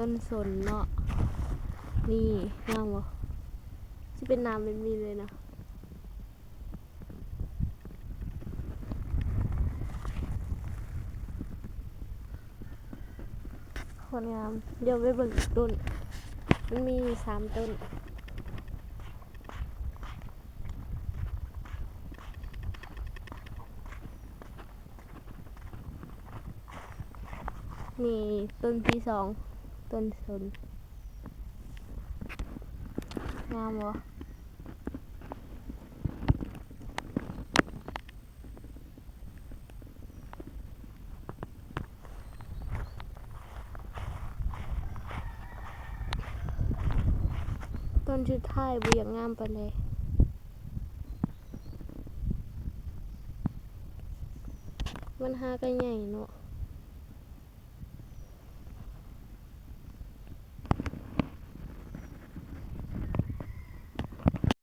ຕົ້ນສົນເນາະ ນີ້ ງາມບໍ່? ຊິເປັນນ້ຳແບບນີ້ເລີຍນະ. ໂຄດງາມ. ດຽວໄປເບິ່ງອີກຕົ້ນ ມັນມີຢູ່ສາມຕົ້ນ. ນີ້ຕົ້ນທີສອງ ຕົ້ນສົນ ງາມບໍ່? ຕົ້ນສຸດທ້າຍບໍ່ຢາກງາມປານໃດ. ມັນຫາກະໃຫຍ່ເນາະ.